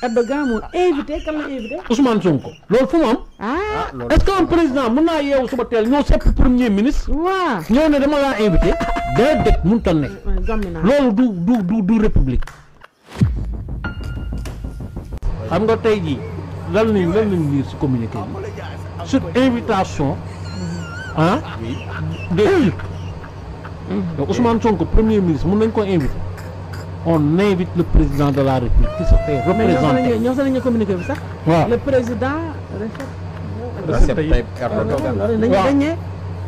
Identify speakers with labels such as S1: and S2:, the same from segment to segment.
S1: Erdogan moo invité kan la invité.
S2: Ousmane Sonko loolu fu mu am. Est-ce que un président mën naa yeewu suba teel ñoo sepp premier ministre.
S1: waaw
S2: ñëw ne dama laa invité. déedéet mënut a ne. loolu du république. xam nga tey jii lan lañ lire ci communiqué bi sur invitation des Turcs. donc Ousmane Sonko premier ministre mën nañ ko invité. on invite le président de la République qui se fait représenter.
S1: ñoo sax nañu communiqué bi sax.
S2: waaw
S1: le président
S3: Recep Tayyip Erdogan.
S1: dañ ne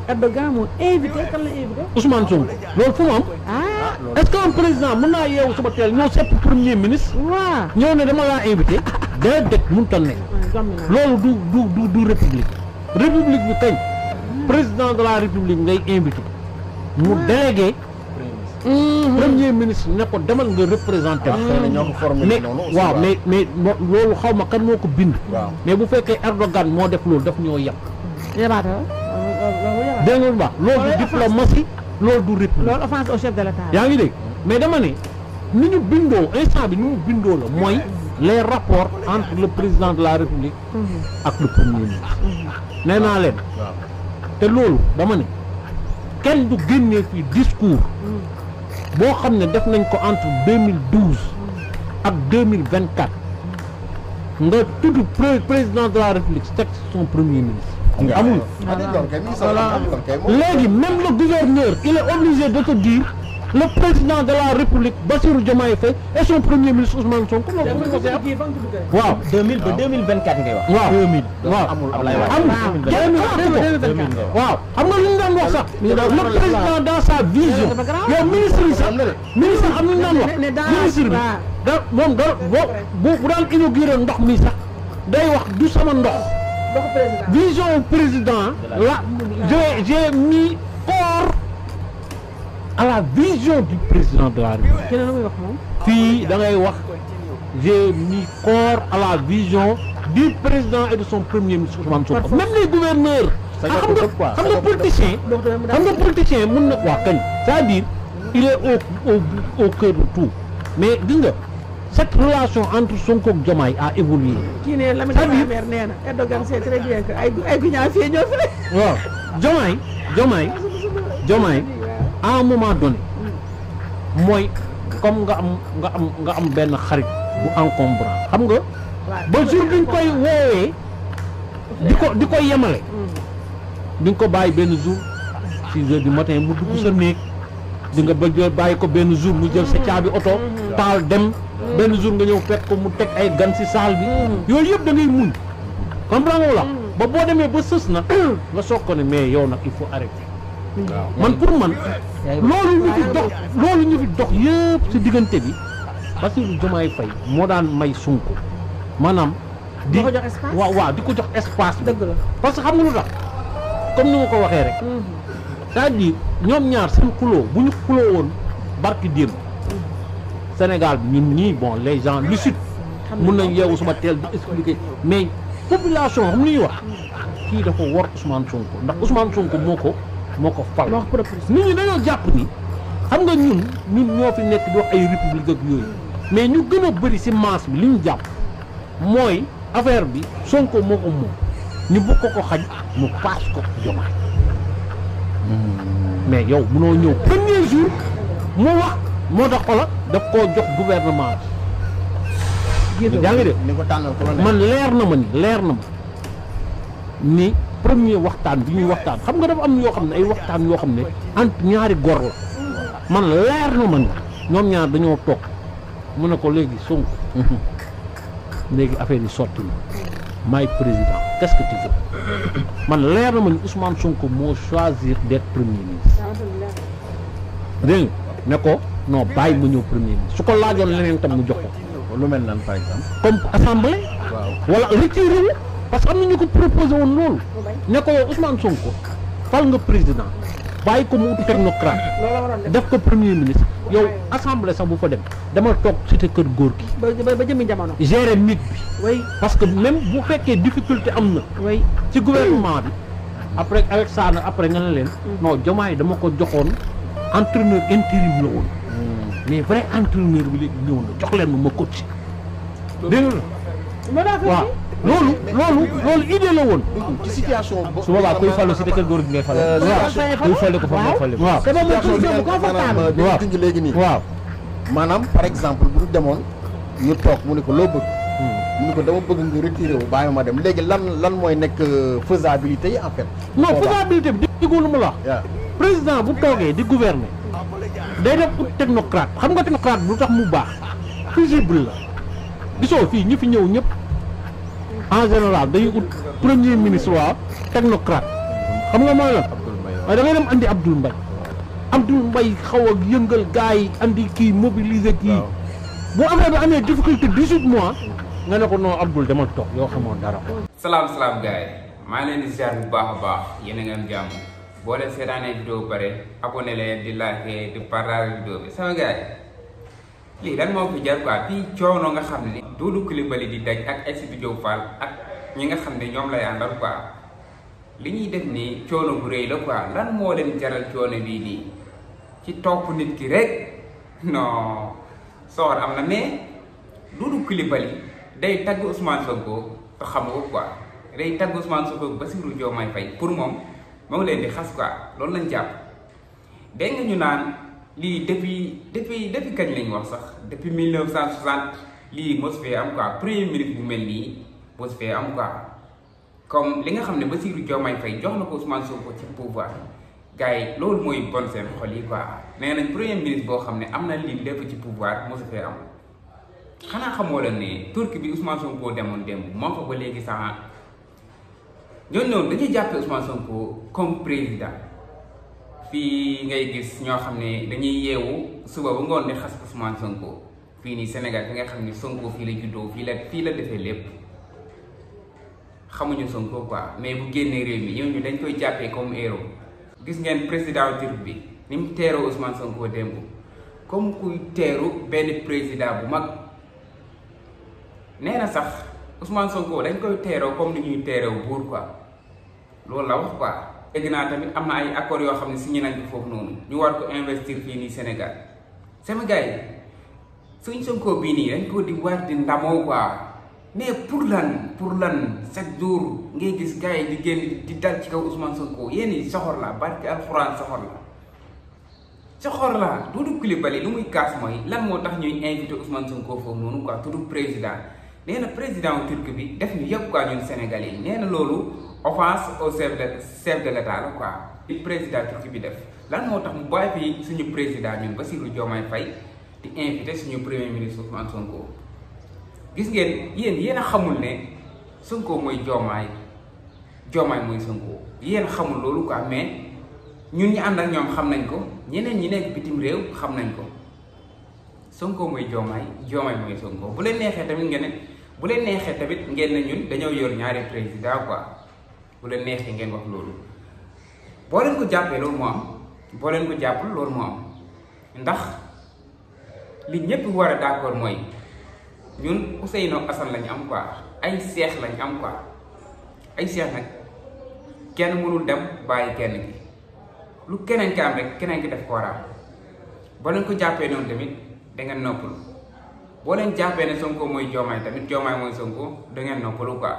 S1: Erdogan moo invité kan la invité.
S2: Ousmane Sonko loolu fu mu am. est-ce que un président mën naa yeewu suba teel ñoo sepp premier ministre.
S1: waaw
S2: ñëw ne dama laa invité. déedéet mënut a ne. loolu du république. république bi kañ. président de la république ngay invité. mu délégué. premier ministre ne ko demal nga représenté. mais waaw mais loolu xaw ma kan moo ko bind. mais bu fekkee Erdogan moo def loolu daf ñoo yàq. dégg nga baax loolu du diplomatie loolu du république.
S1: loolu offense au chef de l'État.
S2: yaa ngi dégg mais dama ne ni ñu bindoo instant bi ni mu bindoo la mooy les rapports entre le président de la république ak le premier ministre. nee naa leen. te loolu dama ne kenn du génnee fii discours. boo xam ne def nañ ko entre 2012 ak 2024 nga tudd président de la république teg son premier ministre. amul. léegi même le gouverneur il est obligé de te dire le président de la république Bassirou Diomaye Faye et son premier ministre Ousmane Sonko. waaw
S3: 2000 ba 2024 ngay wax.
S2: waaw
S3: 2000.
S2: waaw
S3: amul Ablaye Wade.
S2: waaw xam nga lu ñu daan wax sax. le président dans sa vision. yow ministre yi sax ministre am nañu daan wax. ministre bi da moom da bu daan inauguré ndox mi sax day wax du sama ndox. vision président la j'ai mis corps à la vision du président de la République. fii da ngay wax j'ai mis corps à la vision du président et de son premier ministre Ousmane Sonko. même les gouverneurs. xam nga politicien mën na wax kañ. c'est-à-dire il est au cœur de tout mais gis nga cette relation entre Sonko ak Diomaye a évolué.
S1: kii ne Lamine Camara nee na Erdogan c'est très bien que ay guñaa fii ñoo fi ne.
S2: waaw Diomaye à un moment donné mooy comme nga am benn xarit bu encombrant xam nga. ba jour bi ñu koy woowee di ko yemale. di nga ko bàyyi benn jour 6 heures du matin mu dugg sa néeg di nga bëgg bàyyi ko benn jour mu jël sa caabi oto taal dem benn jour nga ñëw fekk ko mu teg ay gan ci salle bi yooyu yëpp da ngay muñ comprendre nga la ba boo demee ba sës na nga soog ko ne mais yow nag il faut arrêter. man pour man loolu ñu fi dox yëpp ci diggante bi Bassirou Diomaye Faye moo daan may Sonko maanaam di waaw di ko jox espace bi parce que xam nga lu tax comme ni ma ko waxee rek c'est-à-dire ñoom ñaar seen xuloo bu ñu xuloo woon barki démb Sénégal bi ñun ñii bon les gens lucides mun nañ yeewu suma teel di expliquer mais population xam ni ñuy wax kii dafa war Ousmane Sonko ndax Ousmane Sonko moo ko fal nit ñi dañoo jàpp ni xam nga ñun ñoo fi nekk di wax ay république ak yooyu mais ñu gën a bëri ci masse bi li ñu jàpp mooy affaire bi Sonko moo ko moom ñu bokk ko xaj mu paas ko Diomaye mais yow munoo ñëw premier jour mu wax moo tax xola daf koo jox gouvernement bi yaa ngi def man leer na ma ni premier waxtaan bi ñuy waxtaan xam nga dafa am yoo xam ne ay waxtaan yoo xam ne entre ñaari gor la man leer na ma ni ñoom ñaar dañoo toog mu ne ko léegi Sonko léegi affaire yi sotti na maay président qu'est-ce que tu veux man leer na ma ni Ousmane Sonko moo choisir d'être premier ministre dégg nga ne ko non bàyyi ma ñëw premier ministre su ko laajoon leneen tam mu jox ko
S3: lu mel nan par exemple
S2: comme assemblée wala retiré wu parce que am na ñu ko proposé woon loolu ne ko yow Ousmane Sonko fal nga président bàyyi ko mu ut technocrate def ko premier ministre yow assemblée sax bu fa dem dama toog cité kër góor gi
S1: ba jëmi jamono
S2: gérer nit bi parce que même bu fekkee difficulté am na ci gouvernement bi après avec ça nag après nga ne leen non Diomaye dama ko joxoon entraîneur intérim la woon mais vrai entraîneur bi léegi ñëw na jox leen ma coach dégg nga waaw loolu idée la woon.
S3: ci situation boobu
S2: su boobaa kuy fallu si dëkk góor gi ngay fallu. waaw kuy fallu ko fa ngay fallu. waaw
S1: te moom mooy confortable.
S3: waaw junj léegi nii.
S2: waaw
S3: maanaam par exemple bu ñu demoon ñu toog mu ne ko loo bëgg. mu ne ko dama bëgg nga retiré wu bàyyi ma dem léegi lan mooy nekk faisabilité yi en fait.
S2: non faisabilité bi déggoo lu mu la wax. président bu toogee di gouverner day def ut technocrate xam nga technocrate bu tax mu baax fusible la gisoo fii ñu fi ñëw ñëpp en général day ut premier ministre waaw technocrate xam nga mooy lan waaye da ngay dem andi Abdoul Mbaye xaw a yëngal gars yi andi kii mobiliser kii bu affaire bi amee difficulté 18 mois nga ne ko non Abdoul demal toog yoo xamoo dara.
S4: salaam gars yi maa ngi leen di ziar bu baax a baax yéen a ngi am jàmm boo leen seetaanee vidéo ba pare abonné leen di like di partage vidéo bi sama gars yi lii lan moo fi jar quoi fii coono nga xam ne Doudou Coulibaly di daj ak Aïssatou Diop Fall ak ñi nga xam ne ñoom lay àndal quoi li ñuy def nii coono bu rëy la quoi lan moo leen jaral coono bii nii ci topp nit ki rek non soxor am na mais Doudou Coulibaly day tagg Ousmane Sonko te xam nga quoi day tagg Ousmane Sonko Bassirou Diomaye Faye pour moom moo leen di xas quoi loolu lañ jàpp dégg nga ñu naan lii depuis kañ lañ wax sax depuis 1960 lii mos fee am quoi premier ministre bu mel nii mos fee am quoi comme li nga xam ne Bassirou Diomaye Faye jox na ko Ousmane Sonko ci pouvoir gars yi loolu mooy bon seen xol yi quoi nee nañ premier ministre boo xam ne am na lii lépp ci pouvoir mosu fee am xanaa xamoo leen ne Turquie bi Ousmane Sonko demoon démb moo fa ba léegi sax ñooñu noonu dañuy jàppee Ousmane Sonko comme président fii ngay gis ñoo xam ne dañuy yeewu suba ba ngoon di xas Ousmane Sonko fii nii Sénégal fi nga xam ne Sonko fii la juddoo fii la defee lépp xamuñu Sonko quoi mais bu génnee réew mi ñooñu dañ koy jàppee comme héros. gis ngeen président turc bi ni mu teeroo Ousmane Sonko démb comme kuy teeru benn président bu mag nee na sax Ousmane Sonko dañ koy teeroo comme ni ñuy teeroo buur quoi loolu la wax quoi. dégg naa tamit am na ay accords yoo xam ne signé nañ ko foofu noonu ñu war ko investir fii nii Sénégal sama gars yi suñ Sonko bii nii dañ ko di war di ndamoo quoi mais pour lan chaque jour ngay gis gars yi di génn di dal ci kaw Ousmane Sonko yéen i soxor la barke alxuraan soxor la Doudou Coulibaly lu muy kaas mooy lan moo tax ñuy invité Ousmane Sonko foofu noonu quoi tudd président nee na président turc bi def ñu yëpp quoi ñun Sénégalais yi nee na loolu offense au chef de l'état la quoi li président turc bi def lan moo tax mu bàyyi fii suñu président ñun Bassirou Diomaye Faye di invité suñu premier ministre Ousmane Sonko gis ngeen yéen a xamul ne Sonko mooy Diomaye mooy Sonko yéen xamul loolu quoi mais ñun ñi ànd ak ñoom xam nañ ko ñeneen ñi nekk bitim réew xam nañ ko Sonko mooy Diomaye mooy Sonko bu leen neexee tamit ngeen ne ñun dañoo yor ñaari président quoi bu leen neexee ngeen wax loolu boo leen ko jàppee loolu moo am boo leen ko jàppul loolu moo am ndax li ñëpp war a d'accord mooy ñun Ousseynou Assane lañu am quoi ay seex lañu am quoi ay seex nag kenn mënul dem bàyyi kenn ki lu keneen ki am rek keneen ki def ko war a am boo leen ko jàppee noonu tamit da ngeen noppalu boo leen jàppee ne Sonko mooy Diomaye tamit Diomaye mooy Sonko da ngeen noppalu quoi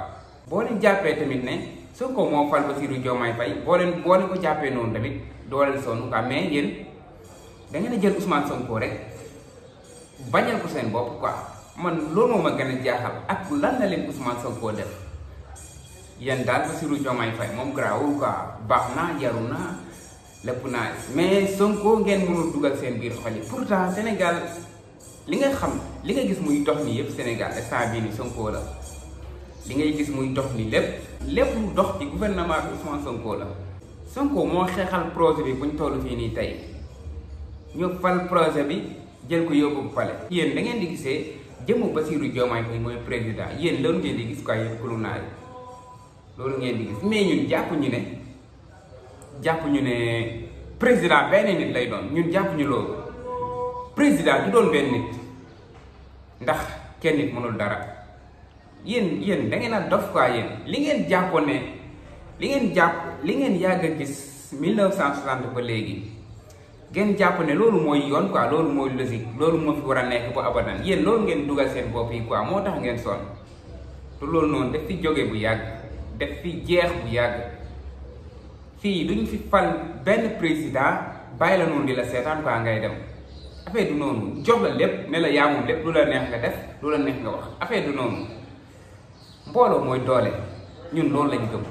S4: boo leen jàppee tamit ne Sonko moo fal Bassirou Diomaye Faye boo leen ko jàppee noonu tamit doo leen sonn quoi mais yéen da ngeen a jël Ousmane Sonko rek bañal ko seen bopp quoi man loolu moo ma gën a jaaxal ak lan la leen Ousmane Sonko def yéen daal Bassirou Diomaye Faye moom garaawul quoi baax na yaru na lépp naa mais Sonko ngeen mënul dugal seen biir xol yi pourtant Sénégal li nga gis muy dox nii yëpp Sénégal instant bii ni Sonko la li ngay gis muy dox nii lépp lu dox ci gouvernement bi Ousmane Sonko la Sonko moo xeexal projet bi buñ toll fii nii tey ñu fal projet bi jël ko yóbbu ko fale yéen da ngeen di gisee jëmm Bassirou Diomaye Faye mooy président yéen loolu ngeen di gis quoi yéen kulu naay loolu ngeen di gis mais ñun jàpp ñu ne président benn nit lay doon ñun jàpp ñu loolu président du doon benn nit ndax kenn nit mënul dara yéen da ngeen a dof quoi yéen li ngeen jàppoon ne li ngeen yàgg a gis 1960 ba léegi ngeen jàpp ne loolu mooy yoon quoi loolu mooy logique loolu moo fi war a nekk ba abadan yéen loolu ngeen dugal seen bopp yi quoi moo tax ngeen sonn te loolu noonu daf fi jóge bu yàgg daf fi jeex bu yàgg fii duñ fi fal benn président bàyyi la noonu di la seetaan quoi ngay dem affaire du noonu jox la lépp ne la yaa moom lépp lu la neex nga def lu la neex nga wax affaire du noonu mbooloo mooy doole ñun loolu lañ gëm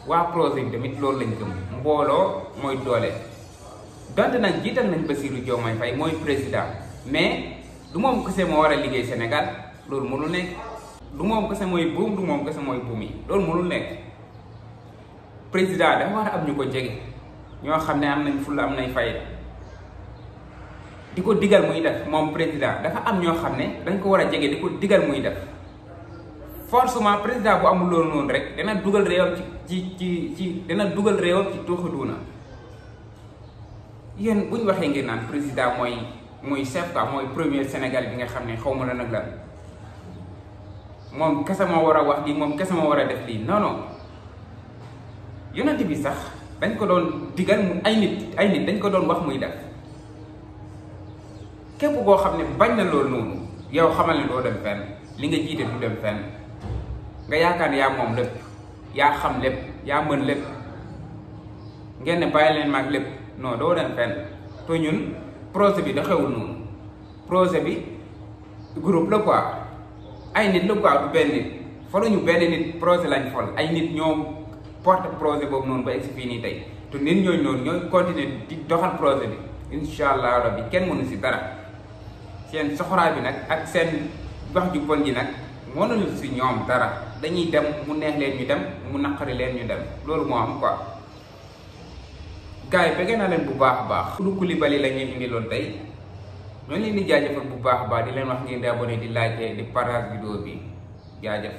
S4: waa projet bi tamit loolu lañ gëm mbooloo mooy doole donte nag jiital nañ Bassirou Diomaye Faye mooy président mais du moom kese moo war a liggéey Sénégal loolu mënul nekk du moom kese mooy buum du moom kese mooy buum yi loolu mënul nekk président dafa war a am ñu ko jege ñoo xam ne am nañ fulla am nañ fayda di ko digal muy def moom président dafa am ñoo xam ne dañ ko war a jege di ko digal muy def forcément président bu amul loolu noonu rek dana dugal réewam ci dana dugal réewam ci tuuxaduuna yéen bu ñu waxee ngeen naan président mooy chef quoi mooy premier Sénégal bi nga xam ne xaw ma la nag lan moom kese moo war a wax lii moom kese moo war a def lii non non yonent bi sax dañ ko doon digal mu ay nit dañ ko doon wax muy def képp koo xam ne bañ na loolu noonu yow xamal ne doo dem fenn li nga jiite du dem fenn nga yaakaar ne yaa moom lépp yaa xam lépp yaa mën lépp ngeen ne bàyyi leen maag lépp non doo dem fenn te ñun projet bi da xewul noonu projet bi groupe la quoi ay nit la quoi du benn nit foluñu benn nit projet lañ fol ay nit ñoo porte projet boobu noonu ba egsi fii nii tey te nit ñooñu noonu ñooy continuer di doxal projet bi incha allah rabbi kenn mënu si dara seen soxoraa bi nag ak seen wax ju bon ji nag mënuñu si ñoom dara dañuy dem mu neex leen ñu dem mu naqari leen ñu dem loolu moo am quoi gars yi bëgg naa leen bu baax a baax Oudou Coulibaly la ñuy indi loon tey ñoo leen di jaajëfal bu baax a baax di leen wax ngeen di abonné di like di partage vidéo bi jaajëf